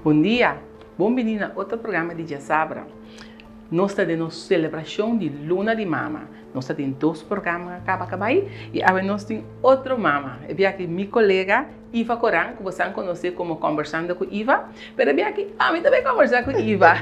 Bon dia, bon bini na otro programa di Djasabra. Nos ta den nos celebracion di Luna di Mama. Nos ta tin dos programa caba cabai y awe nos tin otro mama. E bia aki mi colega Iva Coran, cu bosan conoce como Conversando cu Iva. Pero e bia aki ami ta bay conversa cu Iva.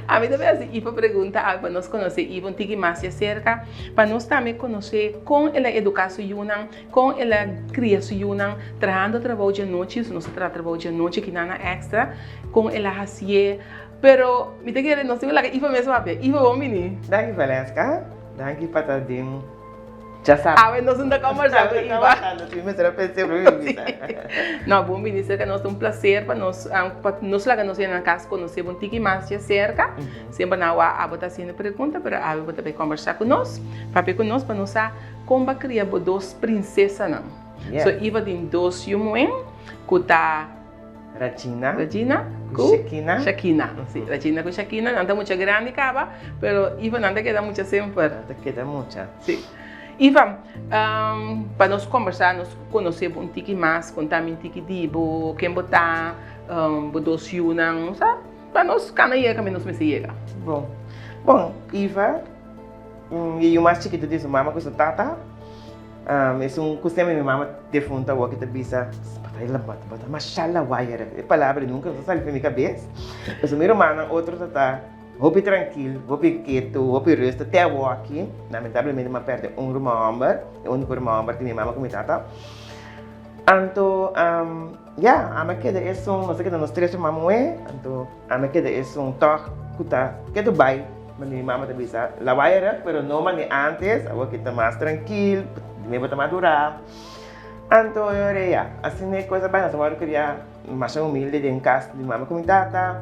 Ami ta bay haci Iva pregunta awe pa nos conoce Iva un tiki mas di acerca, pa nos tambe conoce con el a educa su yunan, con el a cria su yunan, trahando trabou djanochi, nos ta traha trabou djanochi kinan na extra, con el a hacié. Pero mi ta kere nos tin ku laga Iva mes papia. Iva bon bini. Danki Valeska, danki pa ta den Djasabra. Awe nos no ta kombersá ku Iva. Mi mester a pensa promé mi bisa. No, bon bini serka nos, ta un plaser pa nos pa nos laga nos hende na kas konosé bo un tiki mas dje serka. Semper nan wak abo ta hasiendo pregunta pero awe bo ta bai kombersá ku nos, papia ku nos pa nos sa kon bo a kria bo dos prinsesanan. So Iva tin dos yu muhé ku ta. Rachina. Rachina ku Shakina. Shakina, si. Rachina ku Shakina, nan ta mucha grandi kaba, pero Iva nan ta keda mucha semper. Nan ta keda mucha. Si. Iva, pa nos kombersá, nos konosé bo un tiki mas, konta mi un tiki di bo, ken bo ta, bo dos yunan, sa, pa nos kana yega kaminda nos mester yega. Bon. Bon, Iva, e yu mas chikitu di su mama ku su tata. Esun ku semper mi mama defunta awor ki ta bisa, Bo ta masha lawayere. E palabra nunka no ta sali for mi kabes. Pasobra mi rumannan otro ta ta hopi trankil, hopi ketu, hopi rustig te awor aki. Lamentablemente mi a pèrdè un ruman hòmber, e úniko ruman hòmber di mi mama ku mi tata. Anto, ya, ami a keda esun, nos a keda nos tres ruman muhé, anto ami a keda esun tòg ku ta ketu bai. Mane mi mama ta bisa, Lawai rek, pero no mane antes, awor ki ta mas trankil, mi bo ta madurá. Anto e ora ya, asina e kos a bai, nos a wòrdu kriá masha humilde den kas di mama ku mi tata.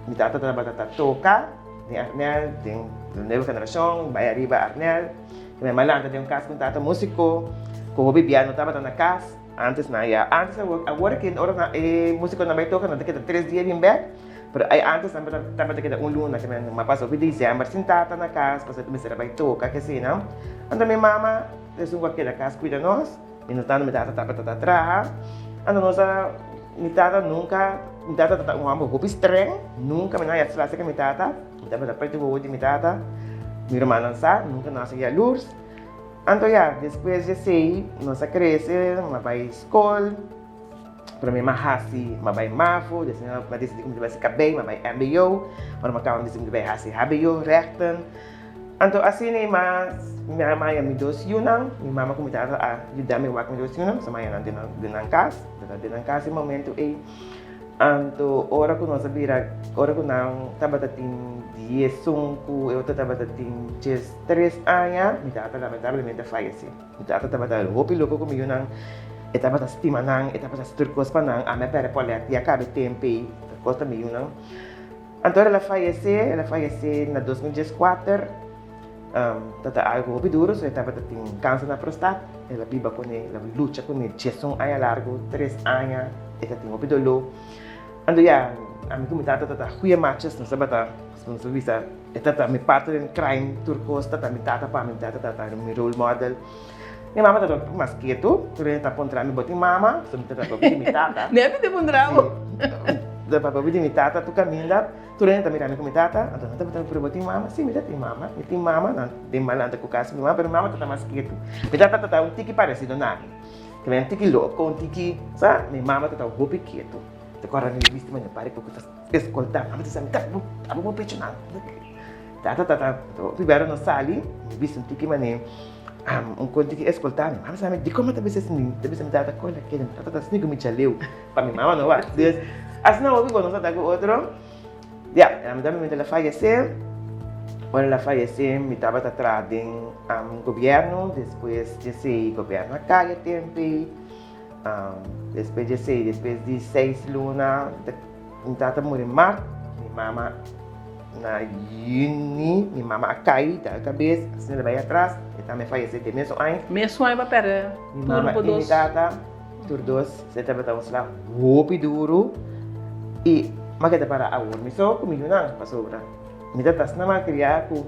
Mi tata tabata ta toka den Arnel, den Nueva Generashon, bai ariba Arnel. Mi mama lanta den un kas ku un tata músiko, ku hopi bia no tabata na kas. Antes nan ya, antes awor, awor aki ora nan e músikonan bai toka nan ta keda tres dia bin bèk. Pero ay antes nan tabata keda un luna ke nan a pasa hopi december sin tata na cas pasobra ta mester a bay toca ke asina. Anto mi mama esun cu a keda cas cuida nos, mientras tanto mi tata tabata ta traha. Anto nos a, mi tata nunca, mi tata tabata un homber hopi streng, nunca mi no haya sla cerca mi tata, mi tabata preti wowo di mi tata, mi rumannan sa, nunca nos a yalurs. Anto ya, despues di esey nos a crece, mi a bay school. Prome m'a hasi, m'a bai mavo, despues m'a disidi ku mi ta bai hasi kabei, m'a bai mbo, ora m'a kaba m'a disidi ku mi ta bai hasi hbo, rechten. Anto asina ei m'a mi a maya mi dos yunan, mi mama ku mi tata a yuda mi wak mi dos yunan, pasobra m'a haña nan den nan kas, nan ta den nan kas e momento ei. Anto ora ku nos a bira, ora ku nan tabata tin diesun ku e otro tabata tin diestres aña, mi tata lamentablemente a fayesé. Mi tata tabata hopi loko ku mi yunan, e tabata stima nan, e tabata hasi tur kos pa nan, ami a pèrdè pòlèt ya kabe tempu ei, tur kos pa mi yunan. Anto ora el a fayesé, el a fayesé na 2014, tabata algu hopi duru, so e tabata tin kanser na prostat, el a biba kuné, el a lucha kuné diesun aña largu, tres aña, e ta tin hopi doló. Anto ya, ami ku mi tata tabata goeie matches, nos tabata, nos ta bisa, e tabata mi partner in crime, tur kos tabata mi tata pa mi, mi tata tabata mi role model. Mi mama tabata un poco mas ketu, tur hende ta puntra mi, bo tin mama? So mi tabata papia di mi tata. Nèt mi ta puntra bo. Si, mi ta papia di mi tata tur kaminda, tur hende ta mira mi ku mi tata, anto nan ta puntra mi, pero bo tin mama? Si, mi ta tin mama, mi tin mama, nan den malanta ku kas mi mama, pero mi mama tabata mas ketu. Mi tata tabata un tiki paresido na mi. Te un tiki loko, un tiki, sa, mi mama ta ta hopi ketu. Te kòrda mi bisti manera pari ku ta eskoltá. Mama ta bisa mi, Tapa tapa bo pecho nan. Tata ta ta hopi bèro no sali, mi bisti un tiki manera un kon tiki eskoltá. Mi mama sa mi, dikon bo ta bisa esei? Mi ta bisa mi tata, kola keda, mi tata ta sni ku mi chaleu pa mi mama no wak. Dus, asina hopi ku nos a ta ku otro. Ya, lamentablemente el a fayesé. Ora el a fayesé, mi tabata traha den gobièrnu. Despues di esei, gobièrnu a kai e tempu ei. Despues di esei, despues di seis luna, mi tata muri mart, mi mama na yüni, mi mama a kai, dal kabes, asina el a bai atras, e tambe a fayesé den mesun aña. Mesun aña bo a pèrdè tur bo dos? Mi mama i mi tata. Tur dos se tabata un sla hopi duru i m'a keda para awor mi so ku mi yunan pasobra mi ta asina malkriá ku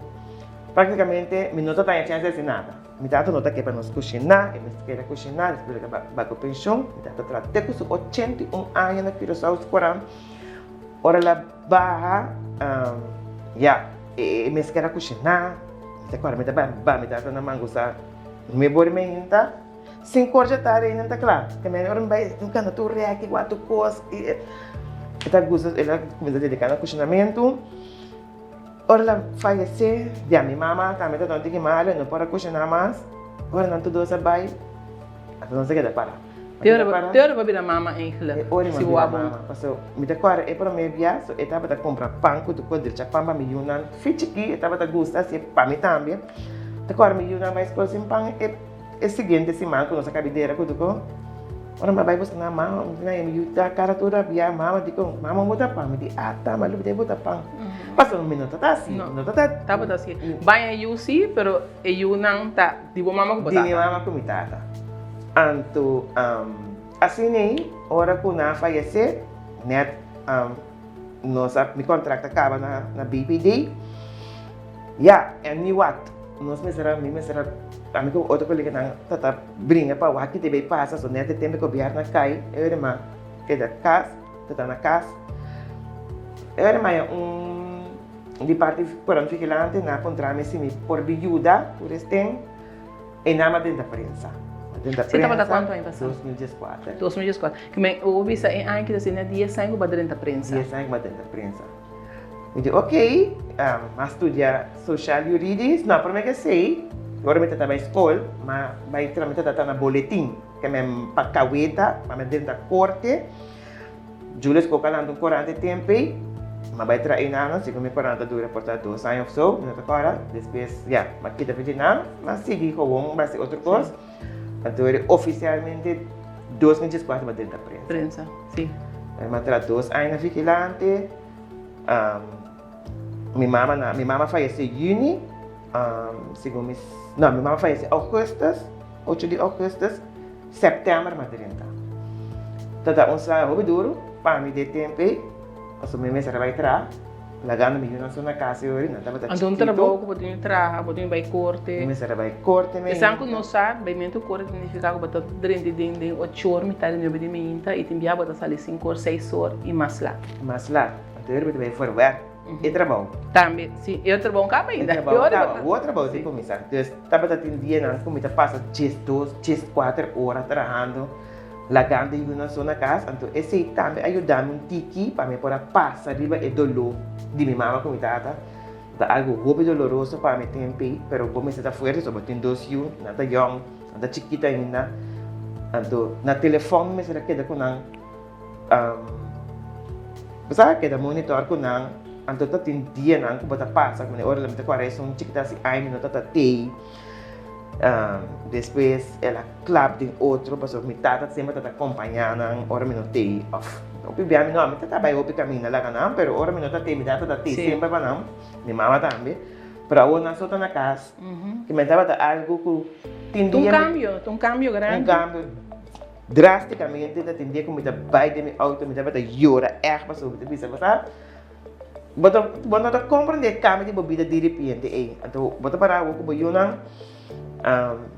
praktikamente mi no ta taña chèns di hasi nada. Mi tata no ta ke pa nos kushiná, e mester keda kushiná, despues el a bai ku penshon. Mi tata traha te ku su 81 aña na Curaçao Squaran. Ora el a baha, ya, e mester keda kushiná. Mi ta kòrda mi ta bai mi tata na mangusa nuebe ora i meinta. Sinku ora dja tardi ainda no ta kla. Te mei ora mi bai, mi kanta tur rèki, wak tur kos. E ta gusta, el a kuminsá dediká na kushinamentu. Ora el a fayesé, ya mi mama tambe ta dònti ki malu, e no por a kushiná mas. Ora nan tur dos a bai, ata nos a keda pará. Te ora te ora bo a bira mama eigenlijk? E ora mi a bira mama. Pasobra mi ta kòrda e promé bia, so e tabata kumpra pan ku tur kos, drecha pan pa mi yunan fi chikí, e tabata gusta hasié pa mi tambe. Ta kòrda mi yunan bai skol sin pan, e. E siguiente siman ku nos a kabidera ku tuko, ora mi a bai buska nan mama, mi di nan, mi yu ta kara tur rabiá, mama dikon, mama bo ta pan? Mi di, ata, mi a lubidá bo ta pan. Pasobra mi no ta ta hasi, mi no ta ta. Tabata hasi. Baña e yu si, pero e yunan ta di bo mama ku bo tata. Di mi mama ku mi tata. Anto, asina ei, ora ku nan a fayesé, nèt nos a, mi kontrakt a kaba na BPD. Ya, en mi wat. Nos mester a, mi mester a, ami ku otro koleganan ta ta bringa pa wak kite bay pasa, so net e tempo e gobierno a kai, e ora mi a keda kas, ta ta na kas. E ora mi a un di parti Cuerpo Vigilante nan a puntra mi si mi por bin yuda tur es ten, e nan a drenta prensa. A drenta Si tabata prensa kuantu aña pasá? 2014. 2014. Ke men, bo bisa e aña kita asina dies aña ku bo a drenta prensa. Dies aña ku bo a drenta prensa. Mi di ok, m'a studia social juridisch, no prome ke esei, ora mi ta bai skol, m'a bai tra mi ta ta na boletin, ke men pa kaweta, pa mi drenta korte, Julius Kock a lanta un korant e tempo ei, m'a bai traha einan, segun mi korant a dura por ta dos aña of so, mi no ta kòrda, despues ya, m'a kita for djinan, m'a sigui gewoon basi otro kos, anto ofisialmente 2014 m'a drenta prensa. Prensa, si. M'a traha dos aña na vigilante. Mi mama na, mi mama fayesé yüni, segun mi, no, mi mama fayesé augustus, ocho di augustus, sèptèmber mi a drenta. Ta ta un sla hopi duru pa mi den tempu ei, pasobra mi mester a bai traha, lagando mi yunan so na kas e ora, nan tabata Anto un chikito. trabou ku bo tin di traha, bo tin di bai korte. Mi mester a bai korte mi. Esan ku no sa, baimentu korte ta nifiká ku bo ta drenta den den ocho or, mitad di nuebe di mainta i tin bia bo ta sali sinku or, seis or i mas lat. Mas lat, anto e ta bai voorwerk, e trabou. Tambe, si, e trabou kaba ainda. E trabou kaba, bo trabou tin kuminsá. Dus tabata tin dianan ku mi ta pasa 12, 14 ora trahando, lagando e yunan so na kas, anto esei tambe a yuda mi un tiki pa mi por a pasa riba e doló di mi mama ku mi tata. Ta algu hopi doloroso pa mi tempi, pero bo mester ta fuerte, so bo tin dos yu, nan ta yòn, nan ta chikito ainda. Anto na telefòn mi mester a keda ku nan. Bo sa keda monitor ku nan, anto ta tin dianan ku bo ta pasa ku ora mi ta kore esun chikita hasi ai mi no ta ta tei. Despues el a klap den otro pasobra mi tata semper ta ta kompañá nan ora mi no tei òf hopi bia mi no mi ta ta bai hopi kaminda laga nan pero ora mi no ta tei mi tata ta tei semper pa nan, mi mama tambe. Pero awor nan so ta na kas ki mi tabata algu ku tin Ta un dia mi. kambio, ta un kambio grandi. Un kambio. Drásticamente ta tin dia ku mi ta bai den mi auto mi tabata yora ègt pasobra mi ta bisa bo sa bo ta bo no ta komprendé e kambio di bo bida diripiente ei anto bo ta para awor ku bo yunan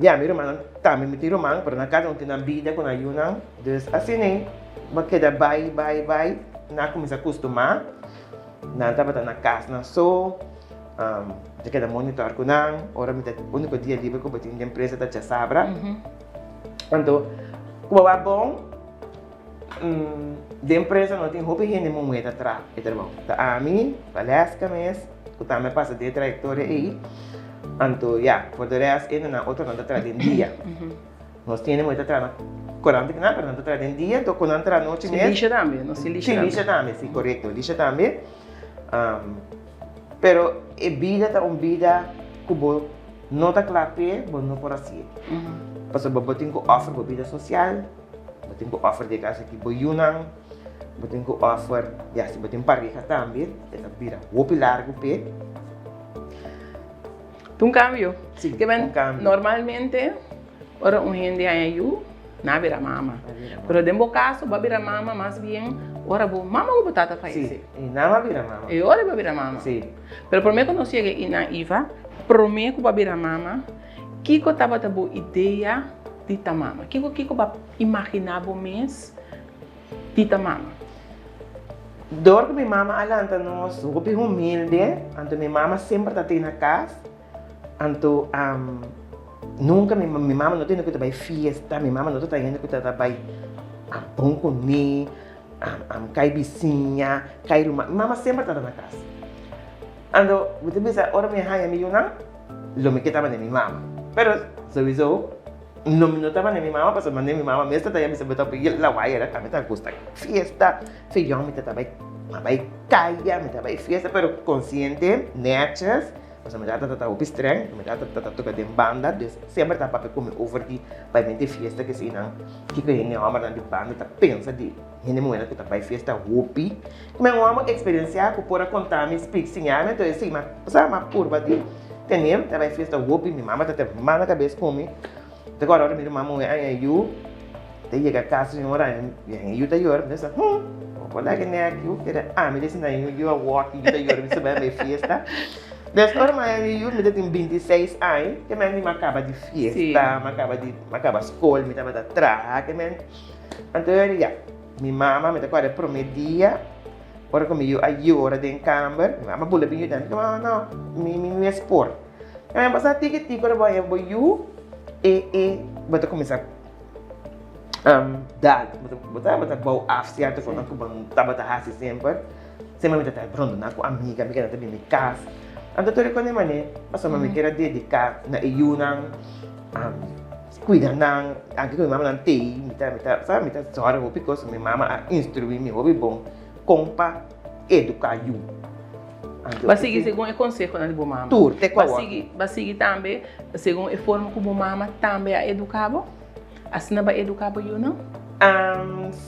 ya mi rumannan tambe mi tin ruman pero nan kada un tin nan bida ku nan yunan dus asina ei bo a keda bai bai bai nan a kuminsá kustumá nan tabata na kas nan so mi ta keda monitor ku nan ora mi ta úniko dia liber ku bo tin den presa ta djasabra. Anto, ku bo wak bon, den prensa no tin hopi hende muhé ta traha e trabou. Ta ami, Valeska mes, ku tambe a pasa den e trayektoria ei. Anto, ya, for de rest, hendenan otronan ta traha den dia. Nos tin hende muhé ta traha na korant kinan, pero nan ta traha den dia, anto ku nan traha nochi mes. Si, Lisha tambe, nos tin Lisha tambe. Si, Lisha tambe, si, korekto, Lisha tambe. Pero e bida ta un bida ku bo no ta kla p'e, bo no por hasié. Pasobra bo tin ku òfer bo bida sosial, bo tin ku òfer di e kas aki bo yunan, bo tin ku òfer, ya si bo tin pareha tambe, e ta bira hopi largu p'e. Ta un kambio. Si, un kambio. Normalmente ora un hende haña yu, nan a bira mama. Pero den bo kaso, bo a bira mama mas bien ora bo mama ku bo tata fayesé. Si, i nan a bira mama. E ora bo a bira mama. Si. Pero promé ku nos yega einan, Iva, promé ku bo a bira mama, Kiko tabata bo idea di ta mama? Kiko kiko bo a imaginá bo mes di ta mama? Dor ku mi mama a lanta nos hopi humilde, anto mi mama semper ta tei na kas, anto nunka mi mi mama no ta hende ku ta bai fiesta, mi mama no ta hende ku ta bai bon kuné, kai bisiña, kai ruman, mi mama semper tabata na kas. Anto bo ta bisa ora mi haña mi yunan lo mi ke tabata mi mama, pero souiso no mi no tabata mi mama pasobra mi mama mes ta bisa bo ta lawaai era mi ta gusta fiesta, fe yòn mi ta bai bai kaya mi ta bai fiesta pero konsiente netjes pasobra mi tata ta hopi streng mi tata ta toka den banda dus semper ta papia ku mi over di bai mente fiesta kesinan kiko hende hòmbernan di banda ta pensa di hende muhénan ku ta bai fiesta hopi. Mi un hòmber eksperensiá ku por a konta mi spik siña mi, entonces si mi sa mi a purba di tene, ta bai fiesta hopi, mi mama ta te manda kabes ku mi, ta kòrda ora mi ruman muhé aña yu, ta yega kas un ora aña yu ta yora, mi ta bisa hum, bo por laga e nèk yu, keda ami ta sinta yu a wòki yu ta yora mi ta bai bai fiesta, des ora mi a haña yu mi ta tin 26 aña, ke men mi a kaba di fiesta, mi a kaba di, mi a kaba skol, mi tabata traha, ke men, anto ya. Mi mama, mi ta kòrda e promé dia, ora ku mi yu a yora den kamber, mi mama bula bin yuda mi, mi mama no, mi mi mes por. Mi mama sa tiki tiki ora bo haña bo yu, e e bo ta kuminsá dal, bo ta bo ta bo ta bou af sierto kosnan ku bo no tabata hasi semper. Semper mi ta ta rondoná ku amiga, amiganan ta bin mi kas. Anto tur e kos den manera, pasobra mi kier a dediká na e yunan. Cuida nan, anke cu mi mama nan tey, mi ta, mi ta, sa, mi ta zorg hopi cos, mi mama a instrui mi hopi bon con pa educa yu. Anto, Ba sigui segun e consehonan di bo mama. Tur, te cu awor. Ba sigui, ba sigui tambe segun e forma cu bo mama tambe a educa bo? Asina ba educa bo yunan?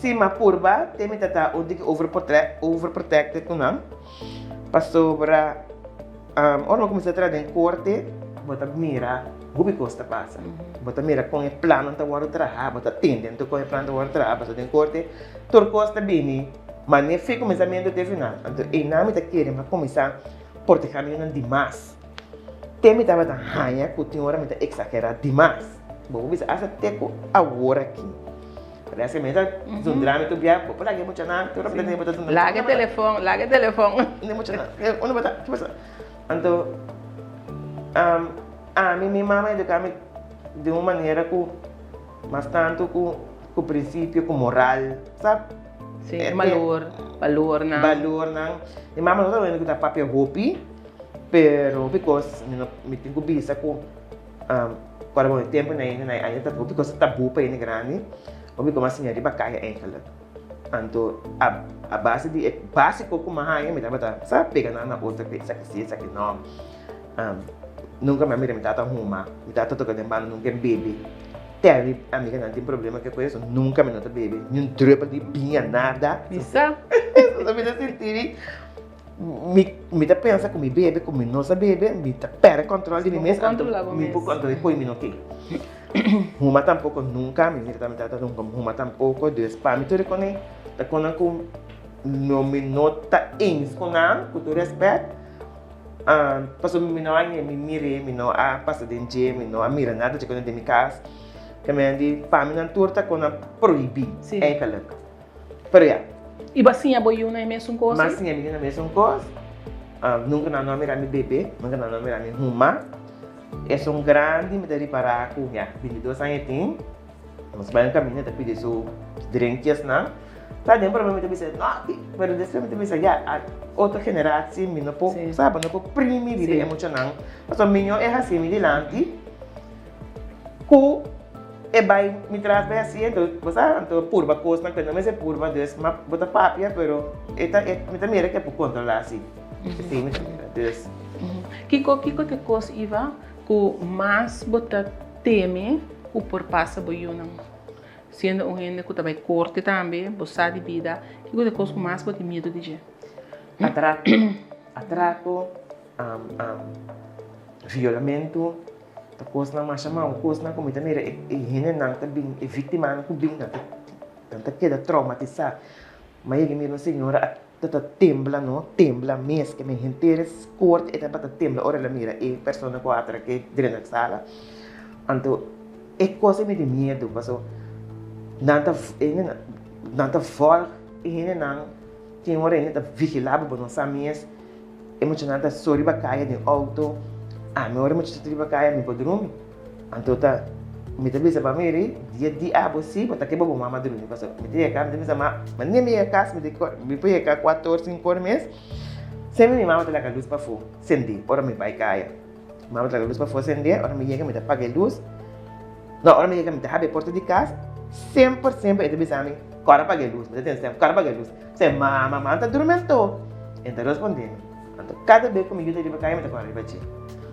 Si, m'a purba, te mi ta ta un tiki overprotected cu nan, pasobra. Ora bo kuminsá traha den korte, bo ta mira hopi kos ta pasa. Bo ta mira kon e plannan ta wòrdu trahá, bo ta tende anto kon e plan ta wòrdu trahá pasobra den korte tur kos ta bini manera fi kuminsamentu te final. Anto einan mi ta kere mi a kuminsá protehá mi yunan dimas. Te mi tabata haña ku tin ora mi ta eksagerá dimas. Bo por bisa asta te ku awor aki. Parece mi ta zundra mi tur bia, bo por laga e muchanan, tur ora bo ta zundra. Laga e telefon, laga e telefon. E muchanan, unda bo ta? Ki pasa? Anto, ami, mi mama a educa mi den un manera ku mas tantu ku ku prinsipio, ku moral, sa? Si, balor, balornan. Balornan. Mi mama no ta un hende ku ta papia hopi, pero hopi kos mi tin ku bisa ku. Ora bo tempu na hende na aña ta hopi cosa tabú pa hende grandi, hopi como a siña riba kaya eigenlijk. Anto a a base di e básiko ku mi a haña mi tabata sa pega nan na otro ku esaki si esaki no. Nunka mi a mira mi tata huma, mi tata toka den banda nunka e bebe. Te mi amiganan tin problema ku e kos nunka mi no ta bebe, ni un druppel di biña nada. Bisa. Mi ta sinti mi. Mi mi ta pensa ku mi bebe, ku mi no sa bebe, mi ta pèrdè kòntròl di mi mes, anto mi por kòntrolá e koi mi no ke. Huma tampoko nunka, mi mira mi tata nunka huma tampoko, dus pa mi tur e kone ta konan ku no mi no ta eens ku nan, ku tur rèspèt, pasobra mi no a haña mi mir'é, mi no a pasa den dje, mi no a mira nada dje kone den mi kas, ke men di pa mi nan tur ta konan prohibí eigenlijk. Pero ya. I bo a siña bo yunan e mesun kos? Mi a siña mi yunan e mesun kos. Nunka nan no a mira mi bebe, nunka nan no a mira mi huma. Esun grandi mi ta ripará ku ya, bintidos aña e tin, nos bai un kaminda e ta pidi su drinkjesnan. Ta den promé mi ta bisa no, pero despues mi ta bisa ya, otro generatie mi no por, sa, bo no por primi riba e muchanan. Pasobra miñó e hasi mi dilanti ku. E bai mi tras bai hasi anto bo sa anto purba kosnan ku e no mester purba dus ma bo ta papia pero e ta e mi ta mira ke por kontrola si esei mi ta mira dus. Kiko kiko ta e kos Iva ku mas bo ta teme ku por pasa bo yunan siendo un hende ku ta bai korte tambe bo sa di bida kiko ta e kos ku mas bo tin miedu di dje? Atrako atrako violamentu. Ta kosnan masha mau, kosnan ku mi ta mira e hendenan ta bin, e víktimanan ku bin, nan ta nan ta keda traumatisá. Mi a yega mira un señora a ta ta tembla no, tembla mes, ke men henter e kort e tabata tembla ora el a mira e persona ku a atrak'é drenta sala. Anto e kos ei mi tin miedu paso nan ta nan ta vòlg e hendenan tin ora hende ta vigilá bo bo no sa mes e muchanan ta so riba kaya den outo ami ora e mucha ta riba kaya mi por drumi anto ta mi ta bisa pa miri dia di abo si bo ta ke bo bo mama drumi paso mi ta yega mi ta bisa ma manera mi yega kas mi ta mi por yega kuater or sinku or mes semper mi mama ta laga lus pafó sendí ora mi bai kaya. Mama ta laga lus pafó sendé, ora mi yega mi ta paga e lus. No, ora mi yega mi ta habri e porta di kas, semper semper e ta bisa mi, kòrda paga e lus, mi ta tende stem, kòrda paga e lus. Mi sey, mama, mama ta durmi anto? E ta responde mi. Anto kada bes ku mi yu ta riba kaya mi ta kòrda riba dje.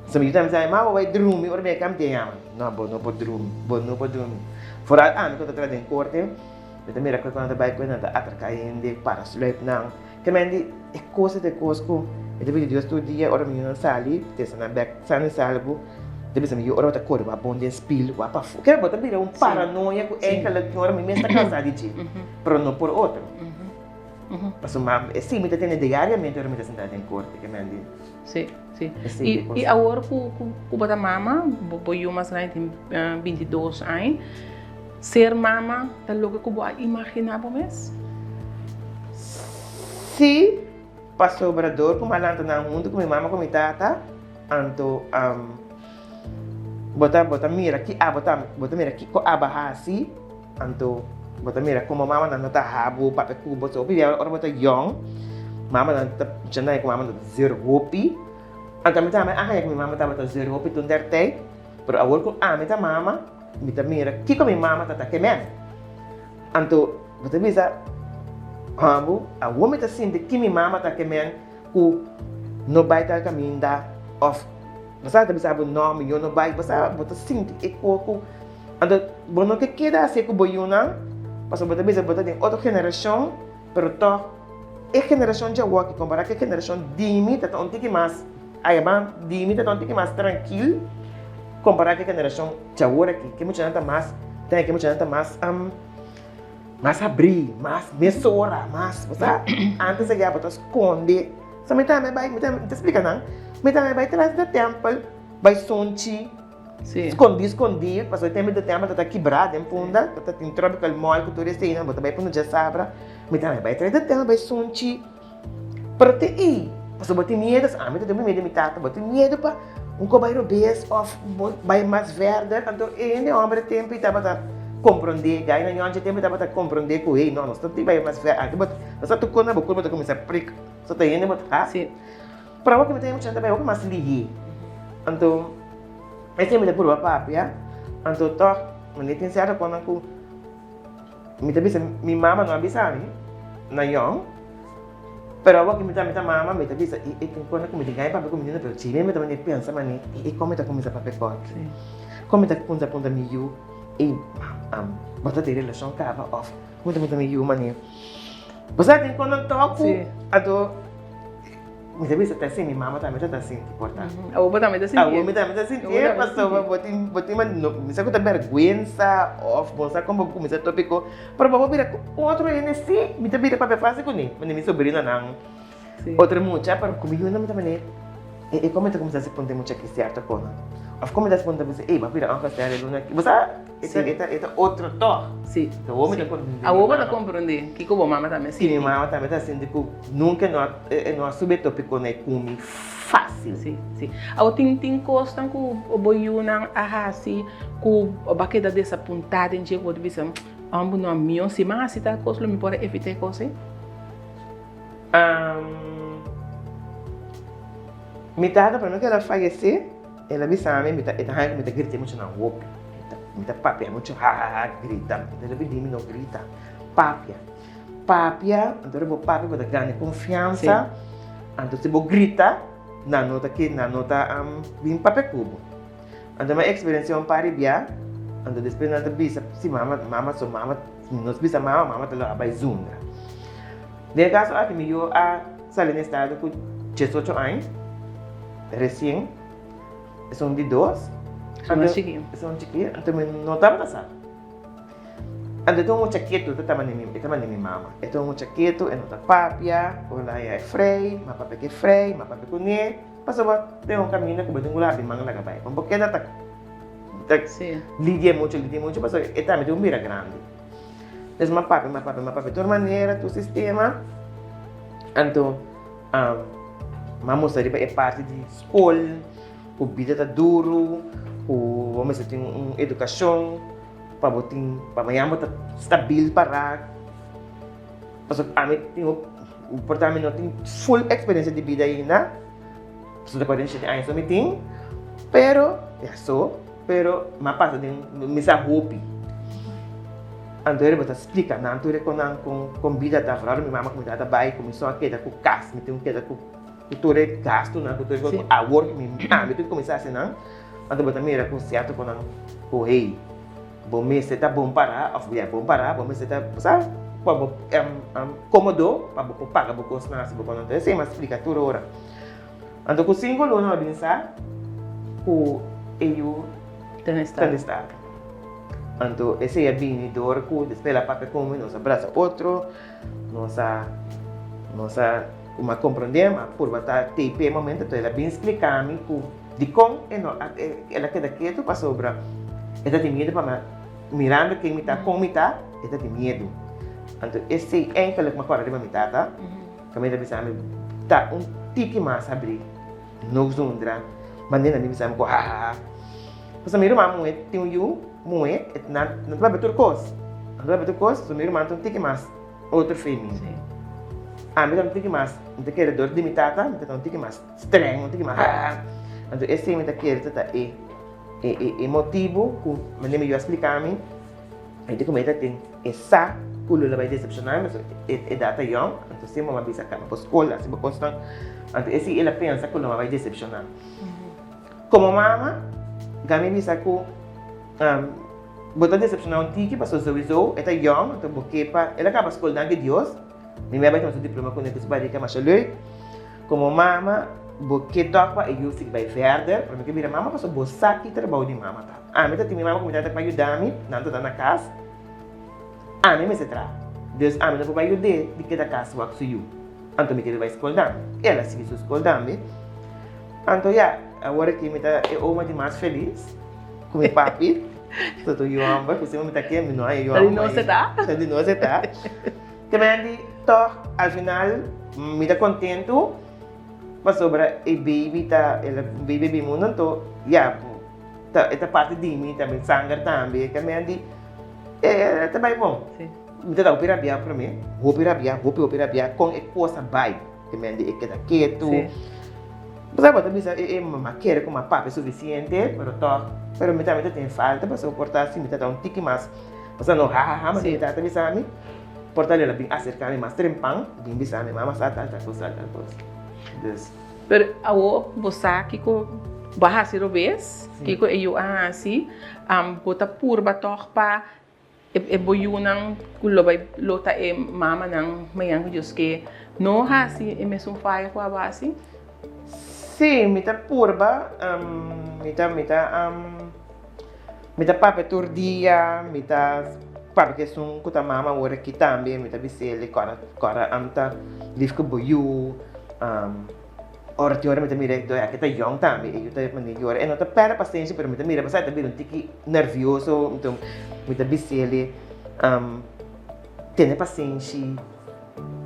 So mi yu ta bisa mi, mama bo bai drumi, ora mi yega mi ta yama, no, bo no por drumi, bo no por drumi. Foral ami ku ta traha den korte, mi ta mira ku nan ta bai ku nan ta atraká hende, para sluip nan. Te men di e kos ta e kos ku mi ta pidi Dios tur dia ora mi yunan sali, tesa nan bek sano i salvo, mi ta bisa mi yu ora bo ta kore wak bon den spil, wak pafó. Kere bo ta bira un paranoia ku enkele tin ora mi mes ta kansa di dje, pero no por otro. Pasobra esei mi ta tene diariamente ora mi ta sinta den korte, ke men di. Sí, sí. I, i awor ku ku bo ta mama, bo bo yu mas grandi tin 22 aña, ser mama ta loke ku bo a imaginá bo mes? Sí, pasobra dor ku mi a lanta nan huntu ku mi mama ku mi tata, anto bo ta bo ta mira ki abo ta bo ta mira kiko abo a hasi. Anto bo ta mira como mamanan no ta habu papia cu bo. So hopi bia ora bo ta yong, mamanan ta djanda cu mama ta zeur hopi. Anto ami tambe a haña cu mi mama tabata zeur hopi tur der tijd. Pero awor cu ami ta mama, mi ta mira kico mi mama ta ta kemen. Anto bo ta bisa, Hambu, awor mi ta sinti ki mi mama ta kemen cu no bay tal caminda of bo sa ta bisa bo no, mi yo no bay. Bo sa bo ta sinti e cos cu. Anto bo no ke keda hasi ku bo yunan, pasobra bo ta bisa bo ta den otro generashon, pero tòg e generashon djawoki kompará ku e generashon di mi ta ta un tiki mas ayaban, di mi ta ta un tiki mas trankil kompará ku e generashon djawor aki. Ke muchanan ta mas, ta ke muchanan ta mas mas habrí, mas mesora, mas, bo sa, antes aya bo ta skonde. So mi tambe bai, mi ta splika nan, mi tambe bai tras di tèmpel, bai sunchi. Skondí skondí, pasobra e tempu di tèmpel ta ta kibrá den punda, ta ta tin tropical mall ku tur eseinan, bo ta bai punda djasabra, mi ta bai trae di tèmpel bai sunchi, pero te ei, pasobra bo tin miedu, ami ta tin miedu di mi tata, bo tin miedu pa un kos bai robes òf bo bai mas vèrder, anto e hende hòmber e tempu ei tabata komprondé, gai nan yònchi e tempu ei tabata komprondé ku hey no, nos ta tin bai mas vèr, anke bo ta tur kos na bo kurpa ta kuminsá prik, so ta hende bo ta hasi. Pero awor ku mi ta mucha ta bai hopi mas lihé. Anto esei mi ta purba papia, anto tòg mi tin sierto kosnan ku mi ta bisa mi mama no a bisa mi na yòn, pero awor ku mi ta mi ta mama mi ta bisa e e tin kosnan ku mi tin gana di papia ku mi pero dje mi ta manda pensa manera e kon mi ta kuminsá papia ku aki, kon mi ta kuminsá puntra mi yu ey bo ta den relashon kaba òf kon mi ta puntra mi yu manera bo sa tin kosnan tòg ku anto. Mi ta bisa ta si mi mama tambe ta ta sinti por ta. Awor bo tambe ta sinti. Awor mi tambe ta sinti pasobra bo tin bo tin no mi sa ku ta bèrgwensa òf bo sa kon bo kuminsá topiko pero bo por bira ku otro hende si mi ta bira papia fásil kuné manera mi sobrinonan otro mucha pero ku mi yunan mi ta manera e kon mi ta kuminsá si punta e mucha aki sierto kosnan òf kon mi ta punta bisa ey bo a bira òngestelld e luna aki bo sa. E ta, e ta, e ta otro tòg. Sí. Awor mi ta komprendé mi Awor bo ta komprendé kiko bo mama tambe sinti. Sí, mi mama tambe ta sinti ku nunka e no a, e no a subi e topiko na e kumi fásil. Sí, sí. Awor tin, tin kosnan ku bo yunan a hasi ku bo a keda desapuntá den dje ku bo ta bisa, Homber no, mihó si mi a hasi tal kos lo mi por a evitá e kos ei? Mi tata promé ku el a fayesé. El a bisa mi, mi ta, e ta haña ku mi ta grita muchu na hopi. Mi ta, mi ta papia muchu ha ha ha, grita. El a pidi mi no grita, papia. Papia, anto ora bo papia bo ta gana e konfiansa. Anto si bo grita, nan no ta ke, nan no ta bin papia ku bo. Anto mi a eksperensia un par di bia, anto despues nan ta bisa, si mama, mama so mama, nos bisa mama, mama ta lo a bai zundra. Den e kaso aki mi yu a sali na estado ku diesocho aña, resien, esun di dos. Esun mas chikí. Esun chikí, anto mi no tabata sa. Anto e ta un mucha ketu, e ta manda mi, e ta manda mi mama. E ta un mucha ketu, e no ta papia, ora nan haña e frei, mi a papia ku e frei, mi a papia kuné, pasobra den un kaminda ku bo tin ku labi man laga bai. Bo keda ta. ta lidia muchu, lidia muchu pasobra e tambe tin un bira grandi. Des m'a papia, m'a papia, m'a papia tur manera, tur sistema, anto m'a mustra riba e parti di skol, ku bida ta duru, ku bo mester tin un edukashon pa bo tin, pa mañana bo ta stabil pará. Pasobra ami tin, por ta mi no tin full eksperensia di bida ainda. Pasobra ta 47 aña so mi tin, pero, ya so, pero m'a pasa den, mi sa hopi. Anto bo ta splika nan tur e konan kon kon bida ta, vooral mi mama ku mi tata bai ku mi so a keda ku kas, mi tin ku keda ku tur e gastunan, ku tur e kos, awor ku mi ami tin ku kuminsá hasi nan, anto bo ta mira ku sierto konan ku hey, bo mester ta bon pará òf ya bon pará, bo mester ta bo sa pa bo komodo pa bo por paga bo kosnan hasi bo konan. Entonces esei mi a splika tur ora. Anto ku sinku luna mi a bin sa ku e yu ta den estado. Anto esei a bini dor ku despues el a papia ku mi, nos a brasa otro, nos a nos a ku mi a komprondé, mi a purba ta tei p'e momento, anto el a bin splika mi ku dikon e no a el a keda ketu pasobra e ta tin miedu pa mi mirando ken mi ta, kon mi ta, e ta tin miedu. Anto esei enkel ku mi a kòrda riba mi tata. Kaminda ta bisa mi ta un tiki mas habrí, no zundra, manera nan ta bisa mi ku hahaha. Pasobra mi ruman muhé tin un yu muhé, e nan ta papia tur kos, nan ta papia tur kos, pasobra mi ruman ta un tiki mas otro fe mi. Ami ta un tiki mas, mi ta kere dor di mi tata, mi ta un tiki mas streng, un tiki mas hahaha. Anto esei mi ta kere ta ta e e motibu ku manera mi yu a splika mi. E di ku mi ta tin e sa ku lo bai desepshoná mi pasobra e edat ta yòn, anto si mama bisa kaba bo skol hasi bo kosnan, anto e si el a pensa ku lo bai desepshoná. Komo mama, Gami bisa ku bo ta desepshoná un tiki pasobra souiso e ta yòn, anto bo ke pa el a kaba skol danki Dios. Mi mei a bai tuma su diploma kuné ku su barika masha leuk. Komo mama, bo ke tòg pa e yu sigui bai verder, pero mi ke bira mama pasobra bo sa ki trabou di mama ta. Ami ta tin mi mama ku mi tata pa yuda mi, nan ta ta na kas, ami mester traha. Dus ami no por bai yud'é di keda kas wak su yu. Anto mi kere bai skol tambe. El a sigui su skol tambe. Anto ya, awor aki mi ta e oma di mas felis ku mi papi. So ta un yu hòmber ku siempre mi ta ke, mi no haña yu hòmber. Ta di nos e ta. Ta di nos e ta. Te menen di tòg al final mi ta kontentu pasobra e baby ta el a baby a bin mundu anto ya ta e ta parti di mi ta mi sanger tambe te menen di e ta bai bon. Mi ta ta hopi rabia prome hopi rabia hopi hopi rabia kon e kos a bai te menen di e keda ketu bo sa bo ta bisa e mama kere ku mi a papia sufisiente pero tòg pero mi tambe ta tin falta pasobra por ta si mi ta ta un tiki mas. Pasobra no hahaha ma mi tata bisa mi, por tal el a bin aserka mi mas trempan, bin bisa mi, mama sa tal tal kos, tal tal kos. Dus. Pero awor bo sa kiko bo a hasi robes, kiko e yu a hasi, bo ta purba tòg pa e bo yunan ku lo bai lo ta e mamanan mañan ku Dios ke no hasi e mesun faya ku abo hasi? Sí, mi ta purba, mi ta mi ta. Mi ta papia tur dia, mi ta papia ku esun ku ta mama awor aki tambe, mi ta bis'el kòrda kòrda am ta lif ku bo yu, ora tin ora mi ta mira e aki ta yòn tambe, e yu ta manda yora, e no ta pèrdè pasenshi pero mi ta mira pasá e ta bira un tiki nèrvioso, anto mi ta bis'el tene pasenshi.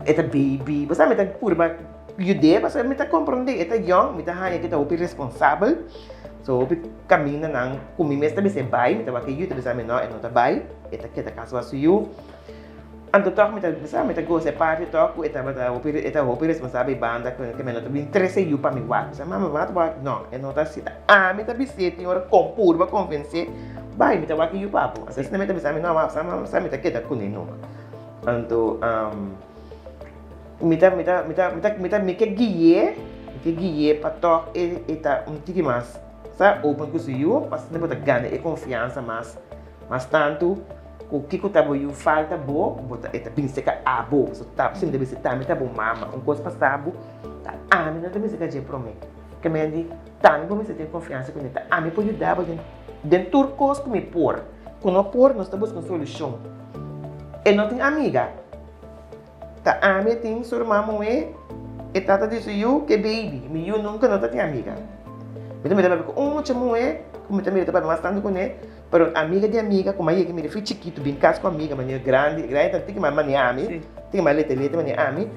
E ta baby, bo sa mi ta purba yud'é pasobra mi ta komprondé e ta yòn, mi ta haña ku e ta hopi responsabel, so hopi kamindanan ku mi mes ta bis'é bai, mi ta wak e yu ta bisa mi no e no ta bai, e ta keda kas wak su yu. Anto tòg mi ta bo sa mi ta gosa e parti tòg ku e tabata hopi e ta hopi responsabel ei banda ku mi no ta bin trese yu pa mi wak, mi sa mama bo wak, no e no ta asina, ami ta bis'é tin ora kon purba konvensé bai mi ta wak e yu pa bo, asina mi ta bisa mi no mama sa mi ta keda kuné numa. Anto mi ta mi ta mi ta mi ta mi ta mi ke gui'é mi ke gui'é pa tòg e e ta un tiki mas sa open ku su yu pa asina bo ta gana e konfiansa mas mas tantu ku kiko ta bo yu falta bo bo ta e ta bin serka abo so ta si mi ta bisa tambe ta bo mama un kos pasa bo ta ami no ta bisa ka dje promé ke men di tambe bo mester tin konfiansa ku mi ta ami por yuda bo den den tur kos ku mi por ku no por nos ta buska un solushon. E no tin amiga. Ta ami e tin su ruman muhé, e tata di su yu ku e baby. Mi yu nunka no ta tin amiga. Mi ta mira papia ku un mucha muhé. ku mi ta mira ta papia mas tantu kuné, pero amiga di amiga ku mi a yega mira fi chikitu bin kas ku amiga manera grandi, grandi ta tiki mas manera ami, tiki mas lete lete manera ami,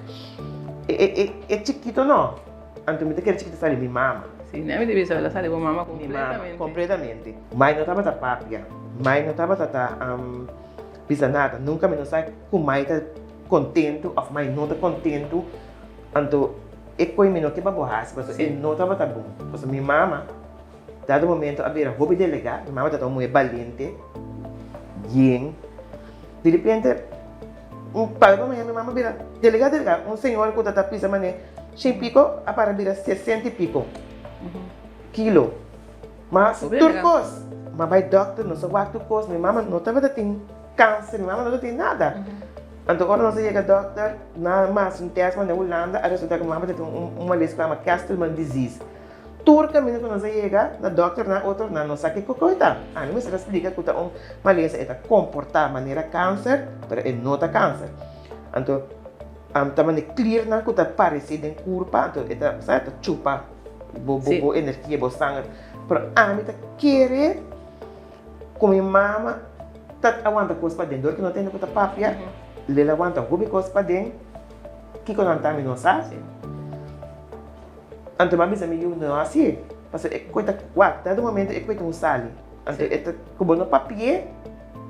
e e e chikito no, anto mi ta kere chikito sali mi mama. Si, mi ta bisa el a sali bo mama completamente. Mi mama, completamente. Mai no tabata papia, mai no tabata ta bisa nada, nunka mi no sa ku mai ta kontentu òf mai no ta kontentu, anto e koi mi no ke pa bo hasi pasobra e no tabata bon. Pasobra mi mama dado momento a bira hopi delegá, mi mama tabata un muhé balente, yen, di repente un par di mañana mi mama bira delegá delegá, un señor ku ta pisa manera shen piko a para bira sesenta i piko kilo, mas tur kos, mi a bai dòkter nos a wak tur kos, mi mama no tabata tin Kanser, mi mama no ta tin nada. Anto ora nos a yega dòkter, nan a masa un tèst manda Hulanda, a resulta ku mi mama ta tin un malesa ku yama Castleman disease. Tur kaminda ku nos a yega na dòkternan, otronan no sa kiko ku e ta. Ami mester a splika ku ta un malesa, e ta komportá manera kanser, pero e no ta kanser. Anto ta manera kliernan ku ta paresé den kurpa, anto e ta, sa, e ta chupa bo bo energia, bo sanger. Pero ami ta kere. Ku mi mama ta awanta kos paden, dor ku no tende ku ta papia, lel a wanta hopi kos paden, kiko nan ta mi no sa. Anto mi a bisa mi yu no hasié, pasobra e koe ta wak, dado momento e koe ta un sali, anto e ta ku bo no papi'é,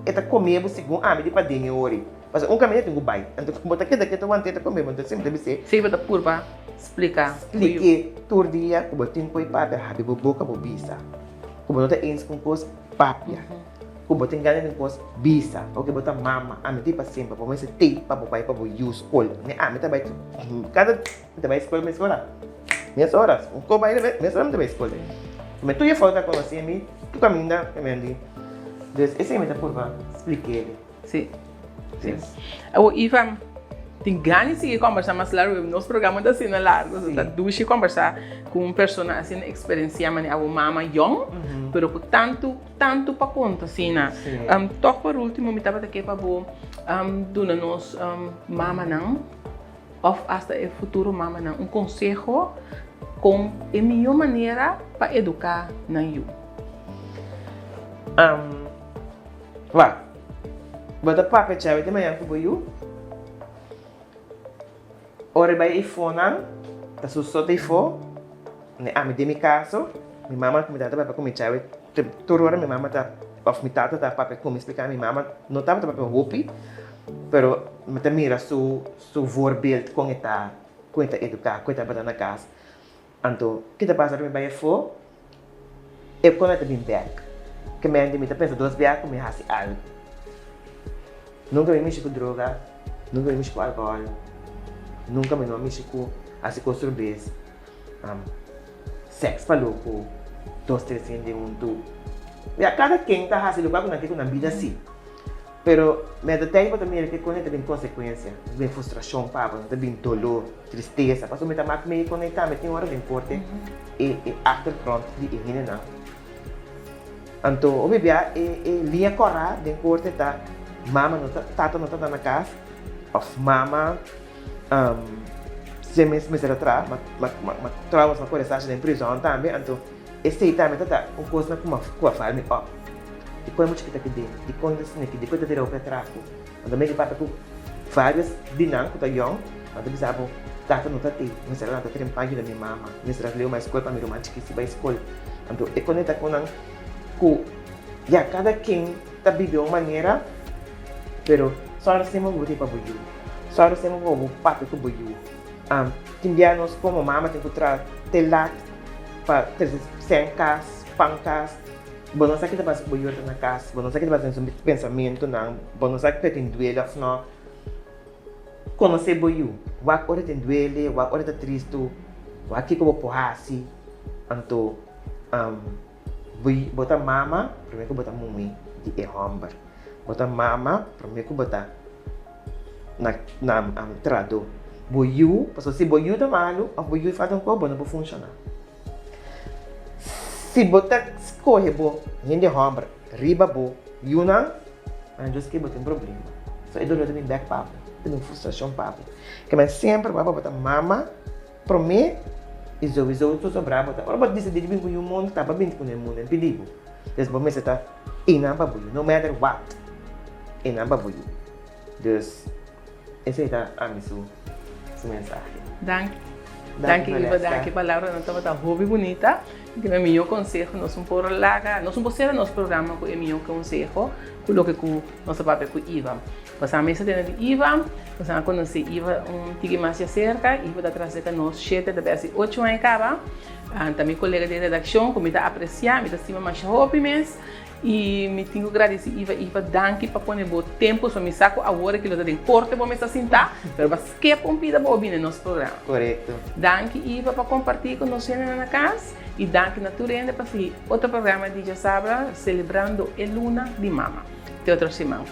e ta kome bo segun ami di paden e ori, pasobra un kaminda tin ku bai, anto ku bo ta keda ketu want'é ta kome bo, anto semper ta bis'é. Sí, bo ta purba splika. Splik'é tur dia ku bo tin koe papia, habri bo boka bo bisa. Ku bo no ta eens ku un kos, papia. Ku bo tin gana di un kos, bisa. Oke, bo ta mama, ami ta pa semper. Bo mester tei pa bo bai pa bo yu skol. Mi ami ta bai kada mi ta bai skol mes ora. Mes ora. Un kos bai mes ora mi ta bai skol. Mi tur yefou ta konosé mi tur kaminda mi a di. Dus esei mi ta purba splik'é. Sí. Sí. Awor Ivan, tin gana di sigui kombersá mas largu, nos programa ta asina largu, so ta dushi kombersá ku un persona asina eksperensiá manera abo mama yòn, pero ku tantu, tantu pa konta asina. Tòg por último mi tabata ke pa bo duna nos mamanan òf asta e futuro mamanan un konseho kon e mihó manera pa eduká nan yu. Wak, bo ta papia djawe di mañan ku bo yu? Ora e bai eifonan, ta su so ta eifo, ne ami den mi kaso, mi mama ku mi tata papia ku mi djawe, tur ora mi mama ta òf mi tata ta papia ku mi splika mi mama no tabata papia hopi, pero mi ta mira su su voorbeeld kon e ta, kon e ta eduká, kon e tabata na kas. Anto, ki ta pasa ora mi bai afó? E kona ta bin bèk. Ke mente mi ta pensa dos bia ku mi hasi algu. Nunka mi mishi ku droga, nunka mi mishi ku alkohòl, nunka mi no a mishi ku hasi kos rubes, sèks pa loko, dos tres hende huntu. Ya, kada ken ta hasi lokual ku nan ke ku nan bida si. Pero mi a ta tei bo ta mira ke kone ta bin konsekuensia, ta bin frustrashon pa bo, ta bin doló, tristesa, pasobra mi ta mak mei kone tambe tin ora den korte e e achtergrond di e hendenan. Anto hopi bia e e liña kòrá den korte ta mama no ta tata no ta na kas òf mama se mes mester a traha ma ma ma trouwens ma kore sasha den prizòn tambe anto Esei tambe ta ta un kosnan ku ku a fal mi op. Dikon e mucha kita kidé? Dikon ta sne kidé? Dikon ta tira hopi atraku? Anto mi a papia ku varios di nan ku ta yòn, nan ta bisa bo, Tata no ta tei, mester a lanta trempan yuda mi mama, mester a leu mai skol pa mi ruman chikí si bai skol. Anto e konekta ku nan ku ya kada ken ta bibi un manera, pero sòru semper bo tei pa bo yu, sòru semper pa bo papia ku bo yu. Tin bia nos komo mama tin ku traha te lat pa trese sèn kas, pan kas. Bo no sa ki ta pasa ku bo yu ta na kas, bo no sa ki ta pasa den su pensamentunan, bo no sa ku e tin duele òf nò. Konosé bo yu, wak ora e tin duele, wak ora e ta tristu, wak kiko bo por hasi. Anto bo ta mama promé ku bo ta muhé di e hòmber. Bo ta mama promé ku bo ta na na trahadó. Bo yu, pasobra si bo yu ta malu òf bo yu falta un kos, bo no por funshoná. Si bo ta skohe bo hende hòmber riba bo yunan, nan djos ke bo tin problema. So e doló ta bin bèk pa bo, ta bin frustrashon pa bo. Ke men semper bo ta mama promé i zowizo tur sobrá bo ta. Ora bo disidí di bin ku yu mundu, ta pa binti ku nan e mundu, e pidi bo. Dus bo mester ta einan pa bo yu, no matter what, einan pa bo yu. Dus esei ta ami su su mensahe. Danki. Danki Iva, danki. Palabranan tabata hopi bunita. E mihó konseho nos un por laga, nos un por sera nos programa ku e mihó konseho ku loke ku nos a papia ku Iva. Pasobra mi sa tende di Iva, pasobra mi a konosé Iva un tiki mas djaserka. Iva ta traha serka nos shete, ta bèsi ocho aña kaba. Ta mi kolega di redakshon ku mi ta apresiá, mi ta stima masha hopi mes. I mi tin ku gradisí Iva. Iva, danki pa pone bo tempu. So mi sa ku awor aki lo ta den korte bo mester sintá, pero bo a skep un pida pa bo bini nos programa. Korekto. Danki Iva pa kompartí ku nos hendenan na kas. I danki na tur hende pa sigui otro programa di Djasabra, selebrando e luna di mama. Te otro siman.